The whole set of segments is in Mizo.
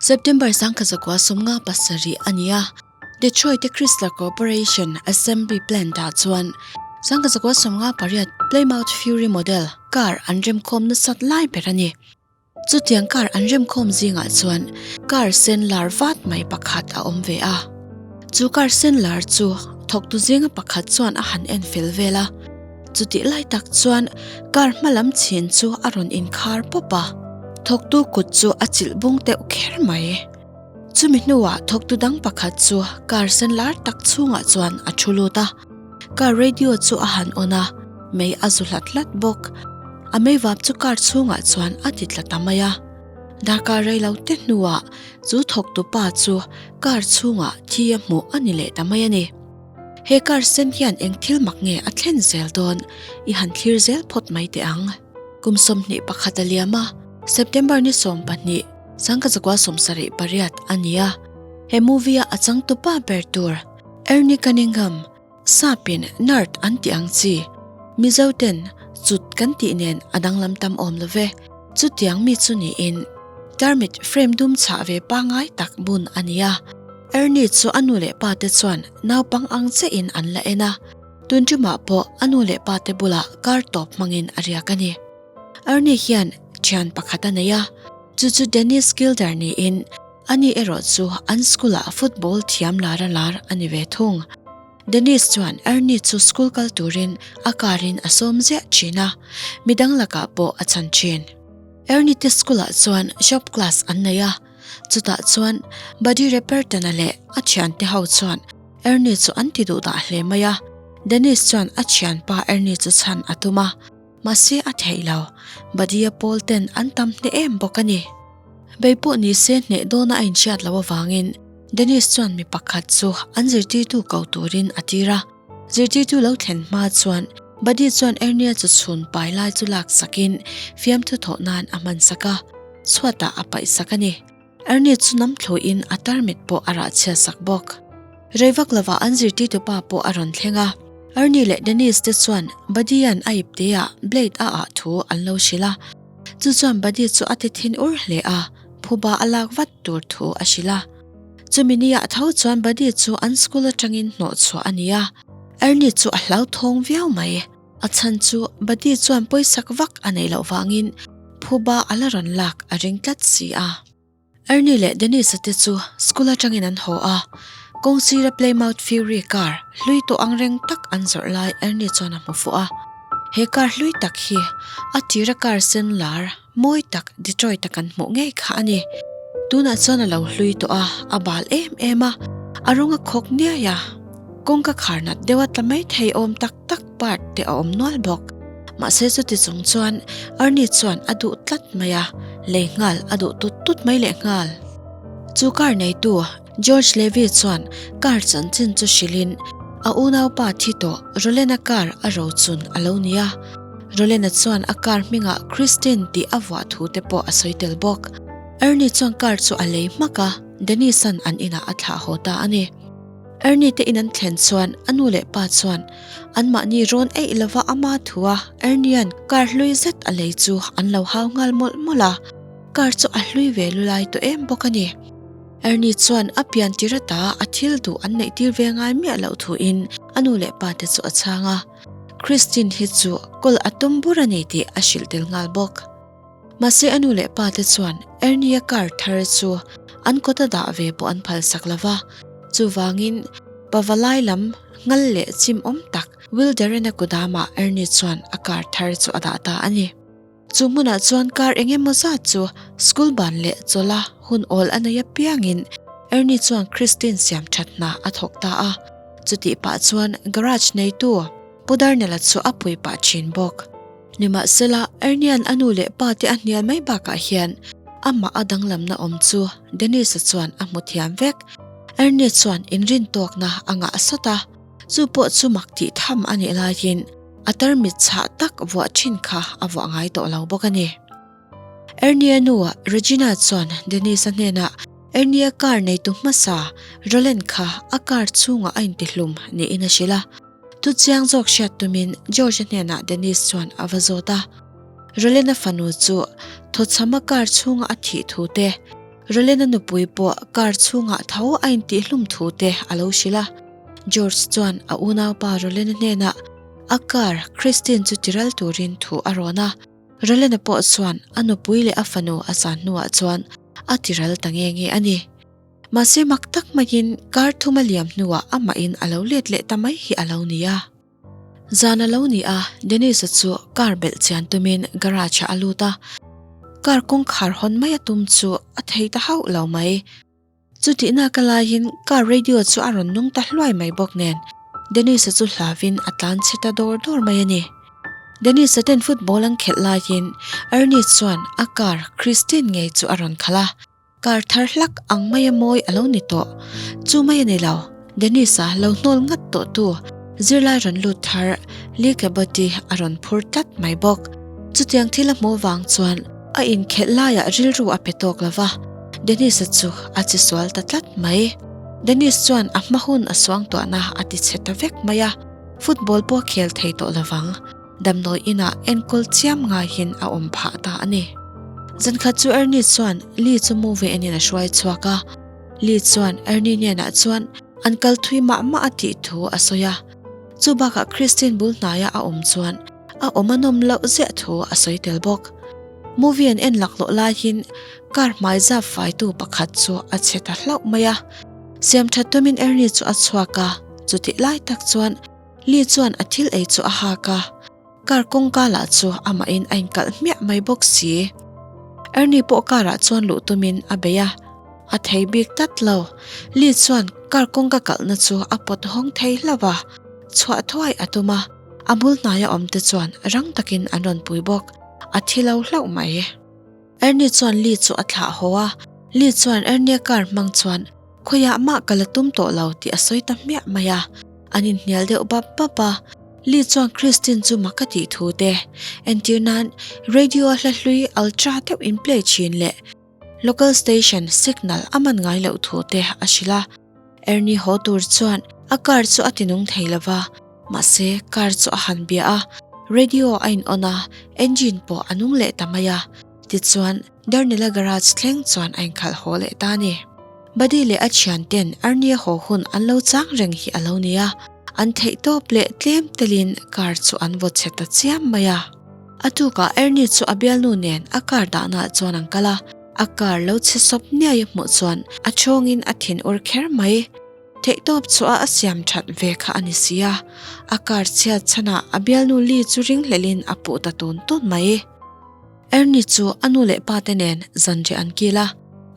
September 1957 a ni a, Detroit-a Chrysler Corporation Assembly Plant-ah chuan 1958 Plymouth Fury model car an remkhawm nasat lai ber a ni. Chutiang car an remkhawm zingah chuan car sen lar vat mai pakhat a awm ve a. Chu car sen lar chu thawktu zinga pakhat chuan a han en fel vel a. Chutih lai tak chuan car hma lam chhin chu a rawn inkhar pawp a, thawktu kut chu a chilh bung deuh kher mai. Chumi hnuah thawktu dang pakhat chu car sen lar tak chhungah chuan a thu lut a, car radio chu a han on a, mei a zu hlat hlat bawk. A mei vap chu car chhungah chuan a ti tla ta mai a. Darkar rei lo te hnuah chu thawktu pa chu car chhungah thi a hmuh a ni leh ta mai a ni. He car sen hian eng thil mak nge a thlen zel dawn i han thlir zel phawt mai teh ang. Kum 21 a liam a, September ni 12, 1978 a ni a, he movie a a changtupa ber tur Ernie Cunningham, Sapin nerd an tih ang chi, Mizo ten chut kan tih nen a danglam tam awm lo ve, chutiang mi chu niin tarmit frame dum chhah ve pangngai tak bun a ni a. Ernie chu a nu leh pa te chuan naupang ang chiahin an la en a, tun ṭumah pawh a nu leh pa te bulah kar tawp hmangin a riak a ni. Ernie hian ṭhian pakhat a nei a, chu chu Dennis Gilder niin ani erawh chu an school-ah football thiam lar a lar a ni ve thung. Dennis chuan Ernie chu school kal turin a car in a sawm ziah ṭhin a, midang lakah pawh a chhan ṭhin. Ernie te school-ah chuan shop class an nei a, Chutah chuan Buddy Repperton-a leh a thiante ho chuan Ernie chu an ti duh dah hle mai a. Dennis chuan a thianpa Ernie chu chhan a tum a, mahse a theih lo. Buddy-a pawl ten an tam hneh em bawk a ni. Bei pawh ni se hneh dawna a inhriat loh avangin Dennis chuan mi pakhat chu an zirtirtu ko turin a tir a. Zirtirtu lo thlen hma chuan Buddy chuan Ernie-a chu chhun pai lai chu lak sakin fiamthu thawh nan a hman sak a. Chhuatah a paih sak a ni. Ernie chu nam thluin a tarmit pawh a rah chhiat sak bawk. Rei vak lovah an zirtirtu pa pawh a rawn thleng a. Ernie leh Denise te chuan Buddy-a'n a ipteah blade a ah thu an lo hrilh a. Chu chuan Buddy chu a ti thin ur hle a, phuba a lak vat tur thu a hrilh a. Chumi niah tho chuan Buddy chu an school atangin hnawh chhuah a ni a. Ernie chu a hlauthawng viau mai. A chhan chu Buddy chuan pawisak vak a neih loh vangin phuba a la rawn lak a ring tlat si a. Ernie leh Dennis-a te chu school atangin an haw a, kawng sira Plymouth Fury car hlui tawh ang reng tak an zawrh lai Ernie chuan a hmu fuh a. He car hlui tak hi a tira car sen lar mawi tak Detroit-a kan hmuh ngei kha a ni. Tunah chuan a lo hlui tawh a, a bal em em a, a rawng a khawk niai a. Kawngka khar nat deuh a tla mai thei awm tak tak part te a awm nual bawk. Mahse chuti chung chuan Ernie chuan a duh tlat mai a, lei nghal a duh tut tut mai leh nghal. Chu car neitu George Levy chuan car chanchin chu hrilhin a unaupa thi tawh Rolena car a rochun a lo ni a. Rolena chuan a car hmingah Christine tih a vuah thu te pawh a sawi tel bawk. Ernie chuan car chu a lei hmak a, Dennis-a'n an inah a thlah haw ta a ni. Ernie te in an thlen chuan a nu leh pa chuan anmahni rawn eih lova ama thua Ernie-a'n car hlui zet a lei chu an lo hau nghal mawlh mawlh a, car chu a hlui ve lulai tawh em bawk a ni. Ernie chuan a pian tir ata a thil duh an neih tir ve ngai miah loh thuin a nu leh pa te chu a chhang a, Christine hi chu kawl a tum bur a ni tih a hrilh tel nghal bawk. Mahse a nu leh pa te chuan Ernie-a car thar chu an kawt a dah ve pawh an phal sak lo va, chuvangin pavalai lam ngal leh chim awm tak Will Darren-a kudamah Ernie chuan a car thar chu a dah ta a ni. Chu hmunah chuan car eng emaw zat chu school ban leh chawlha hun awl a nei apiangin Ernie chuan Christine siam that hna a thawk ta a, chutih pah chuan garage neitu Pu Darnella chu a pui pah thin bawk. Nimahsela, Ernia'n a nu leh pa te a hnial mai bakah hian amah a danglamna awm chu Dennis-a chuan a hmu thiam vek. Ernie chuan inrin tawkna a ngah sawt a, chu pawh chu mak tih tham a nih laiin a tarmit chhah tak vuah thin kha a vuah ngai tawh lo bawk a ni. Ernie-a nu Regina chuan Dennis-a hnenah Ernie-a car neitu hmasa Roland kha a car chhungah a intihlum niin a hrilh a. Thu chiang zawk hriat tumin George-a hnenah Dennis chuan a va zawt a. Rolena fanu chu thawchhama car chhunga a thih thu te, Rolena nupui pawh car chhungah tho a intihhlum thu te a lo hrilh a. George chuan a unaupa Rolena hnenah a car Christine chu tiral turin thu a rawn a. Rolena pawh chuan a nupui leh a fanu a zan hnuah chuan a tiral ta nge nge a ni. Mahse mak tak maiin car thum a liam hnuah amahin a lo let leh ta mai hi a lo ni a. Zan a lo ni a, Dennis-a chu car belh chian tumin garage-ah a lut a. Car kawngkhar hawn mai a tum chu a thei ta hauh lo mai. Chutihna ka laiin car radio chu a rawn nung ta hluai mai bawk nen Dennis-a chu hlavin a tlan chhe ta dawr dawr mai a ni. Dennis-a ten football an khelh laiin Ernie chuan a car Christine ngei chu a rawn khalh a. Kar thar hlak ang maia mawi a lo ni tawh. Chu mai a ni lo, Dennis-a lo hnawl ngat tawh tu zirlai rawn lut thar Lee Cabot-i a rawn phur tlat mai bawk. Chutiang thil a hmuh vang chuan a inkhelh laiah rilru a pe tawk lo va, Dennis-a chu a che sual ta tlat mai. Dennis chuan a hma hun a suangtuahna a ti chhe ta vek mai a, football pawh a khel thei tawh lo vang. Damdawi inah enkawl chiam ngaiin a awm phah ta a ni. Zankhat chu Ernie chuan Lee chu movie enin a hruai chhuak a. Lee chuan Ernie hnenah chuan an kal thui mah mah a tih thu a sawi a. Chu bakah Christine bul hnaia a awm chuan a awm a nawm loh ziah thu a sawi tel bawk. Movie an en laklawh laiin car hmai zap faitu pakhat chu a chhe ta hlauh mai a. Siamthat tumin Ernie chu a chhuak a, chutih lai tak chuan Lee chuan a thil ei chu a hak a, car kawngka lah chu amahin a inkalh hmiah mai bawk si. Ernie pawh car ah chuan luh tumin a bei a, a thei bik tlat lo. Lee chuan car kawngka kalhna chu a pawt hawng thei hlauh a, chhuah thuai a tum a, a bul hnaia awm te chuan rang takin an rawn pui bawk, a thi lo hlauh mai. Ernie chuan Lee chu a thlah haw a, Lee chuan Ernie-a car hmang chuan Khawiah mah ka la tum tawh lo tih a sawi ta hmiah mai a, an inhnial deuh bap bap a. Lee chuan Christine chu mak a tih thu te, entir nan radio a hla hlui ultra deuh in play thin leh local station signal a man ngai loh thu te a hrilh a. Ernie haw tur chuan a car chu a tinung thei lo va, mahse car chu a han bia a, radio a in on a, engine pawh a nung leh ta mai a. Tichuan, Darnila garage thleng chuan a inkhalh haw leh ta a ni. Buddy leh a thianten Ernie-a haw hun an lo chang reng hi a lo ni a, an theih tawp leh tlem telin car chu an vaw chhe ta chiam mai a. A tukah Ernie chu a bialnu nen a car dahnaah chuan an kal a, a car lo chhe sawp niai a hmuh chuan a thawngin a thin ur kher mai. Theihtawp chhuah a siam that ve kha a ni si a, a car chhiat chhanah a bialnu Lee chu ringhlelhin a puh ta tun tun mai. Ernie chu a nu leh pa te nen zanriah an kil a,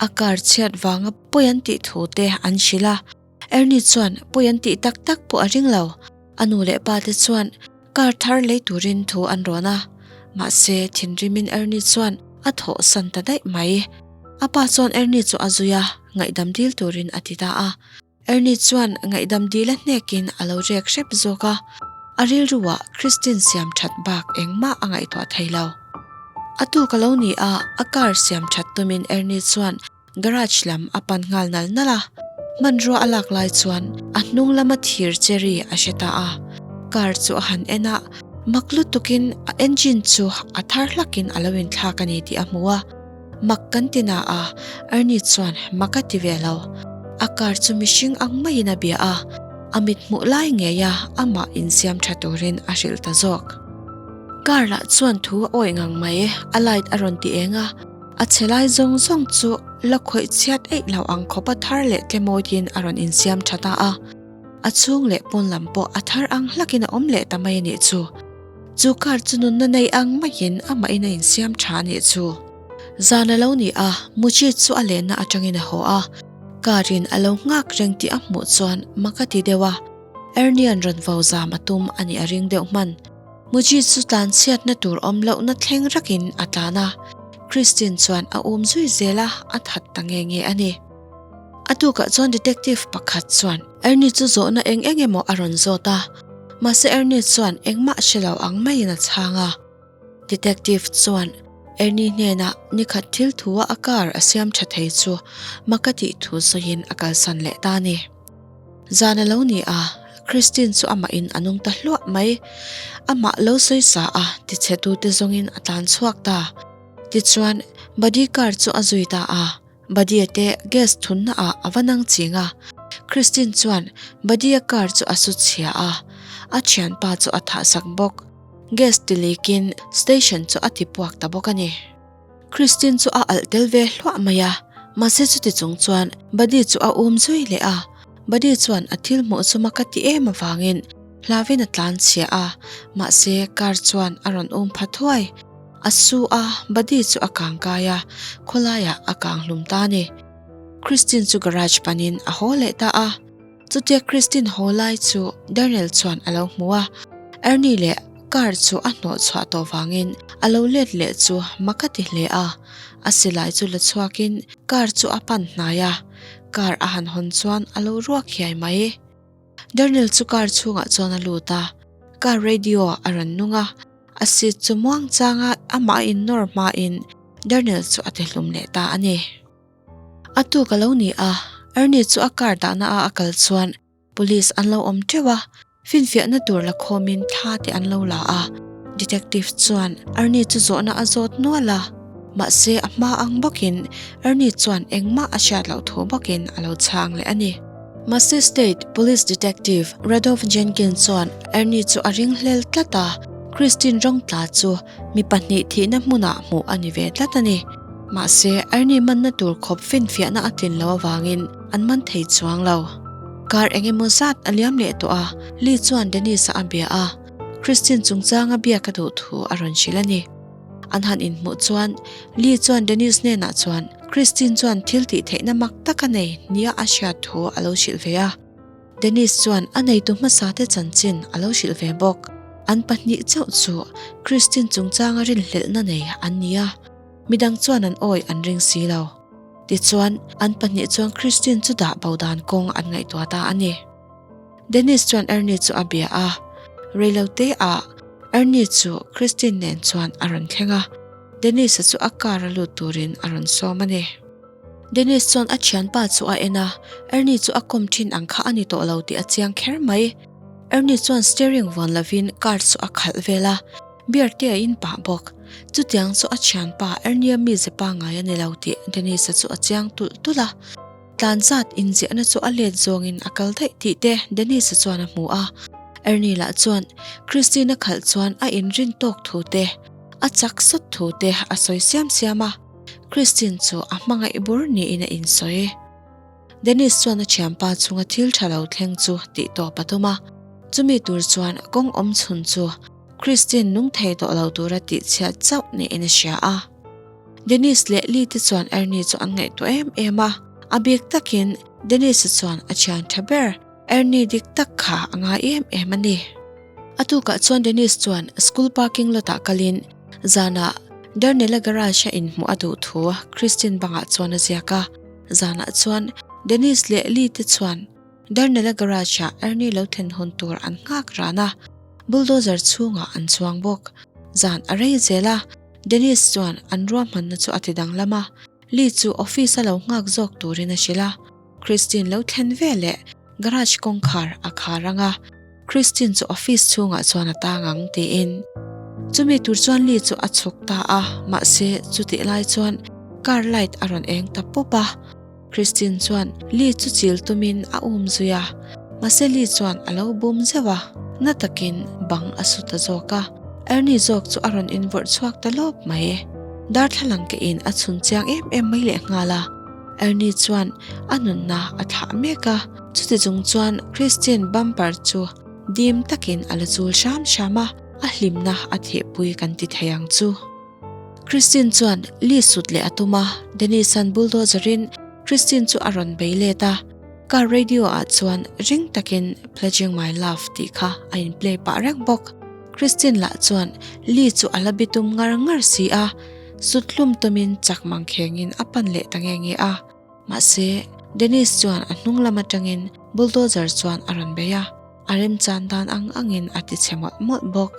a car chhiat vanga pawi an tih thu te an hrilh a. Ernie chuan pawi an tih tak tak pawh a ring lo. A nu leh pa te chuan car thar lei turin thu an rawn a, mahse thinrimin Ernie chuan a thawh san ta daih mai. A pa chuan Ernie chu a zui a, ngaihdam dil turin a ti ta a. Ernie chuan ngaihdam dil a hnekin a lo rek hrep zawk a, a rilruah Christine siam that bak engmah a ngaihtuah thei lo. A tuk a lo ni a, a car siam that tumin Ernie chuan garage lam a pan nghal nal nal a, hmanrua a lak lai chuan a hnung lama thir cherry a hre ta a, car chu a han en a, mak lutukin a engine chu a thar hlakin a lo inthlak a ni tih a hmu a. Mak kan ti na a, Ernie chuan mak a ti ve lo. A car chu mihring ang maiin a bia a, a mit hmuh lai ngei a amah insiam tha turin a hrilh ta zawk. Car lah chuan thu a awih ngang mai, a light a rawn ti eng a, a chhe lai zawng zawng chu la khawih chhiat eih lo ang khawpa thar leh tlemawiin a rawn insiam tha ta a. A chhung leh pawn lam pawh a thar ang hlakin a awm leh ta mai a nih chu. Chu car chu nunna nei ang maiin amahin a insiam tha a nih chu. Zan a lo ni a, Muchi chu a lenna atangin a haw a. Car in a lo nghak reng tih a hmuh chuan mak a ti deuh a. Ernie-a'n rawn vo zam a tum a nih a ring deuh hman. Muchi chu tlan chhiatna tur awm lohna thleng rakin a tlan a. Christine chuan a um zui zel a, a that ta nge nge a ni. A tukah chuan detective pakhat chuan Ernie chu zawhna eng eng emaw a rawn zawt a, mahse Ernie chuan engmah hre lo ang maiin a chhang a. Detective chuan Ernie hnenah nikhat thil thua a car a siam tha thei chu mak a tih thu sawiin a kalsan leh ta a ni. Zan a lo ni a, Christine chu amahin a nung ta hluah mai. Amah lo sawi sa a, tichhetute zawngin a tlan chhuak ta. Tichuan, body car chu a zui ta a. Buddy-a te gas thunna ah a va nang ching a. Christine chuan Buddy-a car chu a su chhia a, a thianpa chu a thahsak bawk. Gas ti leakin station chu a ti puak ta bawk a ni. Christine chu a alh tel ve hluah mai a, mahse chuti chung chuan Buddy chu a um zui leh a. Buddy chuan a thil hmuh chu mak a ti em avangin hlavin a tlan chhia a, mahse car chuan a rawn um pha thuai. A su a, Buddy chu a kang kai a, khawlaiah a kang hlum ta a ni. Christine chu garage panin a haw leh ta a. Chutia Christine haw lai chu Darnell chuan a lo hmu a, Ernie leh car chu a hnawh chhuah tawh vangin a lo let leh chu mak a ti hle a. A silai chu la chhuakin car chu a pan hnai a, car a han hawn chuan a lo ruak hiai mai. Darnell chu car chhungah chuan a lut a, car radio a rawn nung a, a seat chu muang changa amah a innawr hmain Darnell chu a ti hlum leh ta a ni. A tuk a lo ni a, Ernie chu a car dahna a a kal chuan police an lo awm teuh a, finfiahna tur la khawmin thla te an lo la a. Detective chuan Ernie chu zawhna a zawt nual a, mahse a hma ang bawkin Ernie chuan engmah a hriat loh thu bawkin a lo chhang leh a ni. Mahse State Police Detective Radolf Jenkins chuan Ernie chu a ringhlel tlat a, Christine rawng tla chu Mi pahnih thihna hmunah hmuh a ni ve tlat a ni. Mahse, Ernie manna tur khawp finfiahna a tlin loh avangin an man thei chuang lo. Kar eng emaw zat a liam leh tawh a, Lee chuan Dennis-a a bia a, Christine chungchanga biak a duh thu a rawn hrilh a ni. An han inhmuh chuan Lee chuan Dennis hnenah chuan Christine chuan thil tih theihna mak tak a nei nia a hriat thu a lo hrilh ve a. Dennis chuan a neitu hmasa te chanchin a lo hrilh ve bawk. An pahnih chauh chu Christine chungchanga rinhlelhna nei an ni a, midang chuan an awi an ring si lo. Tichuan, an pahnih chuan Christine chu dah bo dan kawng an ngaihtuah ta a ni. Dennis chuan Ernie chu a bia a, reilote ah Ernie chu Christine nen chuan a rawn thleng a, Dennis-a chu a car a lut turin a rawn sawm a ni. Dennis chuan a thianpa chu a en a, Ernie chu a kawm thin ang kha a ni tawh lo tih a chiang kher mai. Ernie chuan steering vuan lovin car chu a khalh vel a, beer te a in pah bawk. Chutiang chu a thianpa Ernie-a mize pangngai a ni lo tih Dennis-a chu a chiang tulh tulh a. Tlan zat inziahna chu a let zawngin a kal daih tih te Dennis-a chuan a hmu a. Ernie lah chuan Christine-a khalh chuan a inrin tawk thu te, a chak sawt thu te a sawi siam siam a. Christine chu a hmangaih bur niin a insawi. Dennis chuan a thianpa chunga thil tha lo thleng chu tih tawp a tum a, chumi tur chuan kawng awm chhun chu Christine nung thei tawh lo tura tih chhiat chauh niin a hria a. Dennis leh Lee te chuan Ernie chu an ngaihtuah em em a, a bik takin Dennis-a chuan a thian tha ber Ernie dik tak kha a ngai em em a ni. A tukah chuan Dennis chuan school parking lot ah kalin zanah Darnella garage a inhmuh a duh thu Christine bangah chuan a ziak a. Zanah chuan Dennis leh Lee te chuan Darnella garage ah Ernie lo thlen hun tur an nghak ran a, bulldozer chhungah an chuang bawk. Zan a rei zel a, Dennis chuan an ruahmanna chu a ti danglam a, Lee chu office a lo nghak zawk turin a hrilh a. Christine lo thlen veleh Garage kawngkhar a khar ang a, Christine chu office chhungah chuan a tang ang tiin. Chumi tur chuan Lee chu a chhuk ta a, mahse chutih lai chuan car light a rawn eng ta pup a. Christine chuan Lee chu chil tumin a um zui a, mahse Lee chuan a lo bum zeuh a, na takin bang a su ta zawk a. Ernie zawk chu a rawn invawrh chhuak ta lawp mai. Darthlalang ke in a chhun chiang em em mai lehnghal a. Ernie chuan a nunna a thlah mek a, chuti chung chuan Christine bumper chu dim takin a la chul hram hram a, a hlimna a thehpui kan ti thei ang chu. Christine chuan Lee sut leh a tum a, Dennis-a'n bulldozer-in Christine chu a rawn bei let a, car radio ah chuan ring takin Pledging My Love tih kha a in play pah reng bawk. Christine lah chuan Lee chu a la bitum ngar ngar si a, Suthlum tumin chak mangkhengin a pan leh ta nge nge a. Mahse, Dennis chuan a hnung lam atangin bulldozer chuan a rawn bei a, a remchan dan ang angin a ti chhe mawlh mawlh bawk.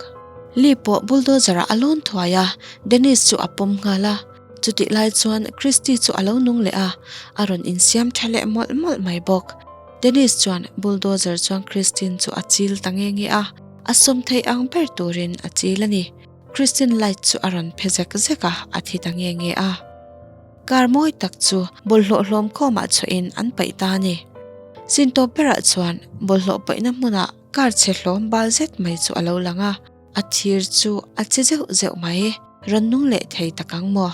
Lee pawh bulldozer ah a lawn thuai a, Dennis chu a pawm nghal a. Chutih lai chuan Christy chu a lo nung leh a, a rawn insiam tha leh mawlh mawlh mai bawk. Dennis chuan bulldozer chuan Christine chu a chil ta nge nge a, a sawm theih ang ber turin a chil a ni. Christine light chu a rawn phe zek zek a, a thi ta nge nge a. Car mawi tak chu bawlhhlawh hlawm khawmah chhuahin an paih ta a ni. Sin tawp berah chuan bawlhhlawh paihna hmunah car chhe hlawm bal zet mai chu a lo lang a, a thir chu a che zeuh zeuh mai. Rawn nung leh thei tak ang maw?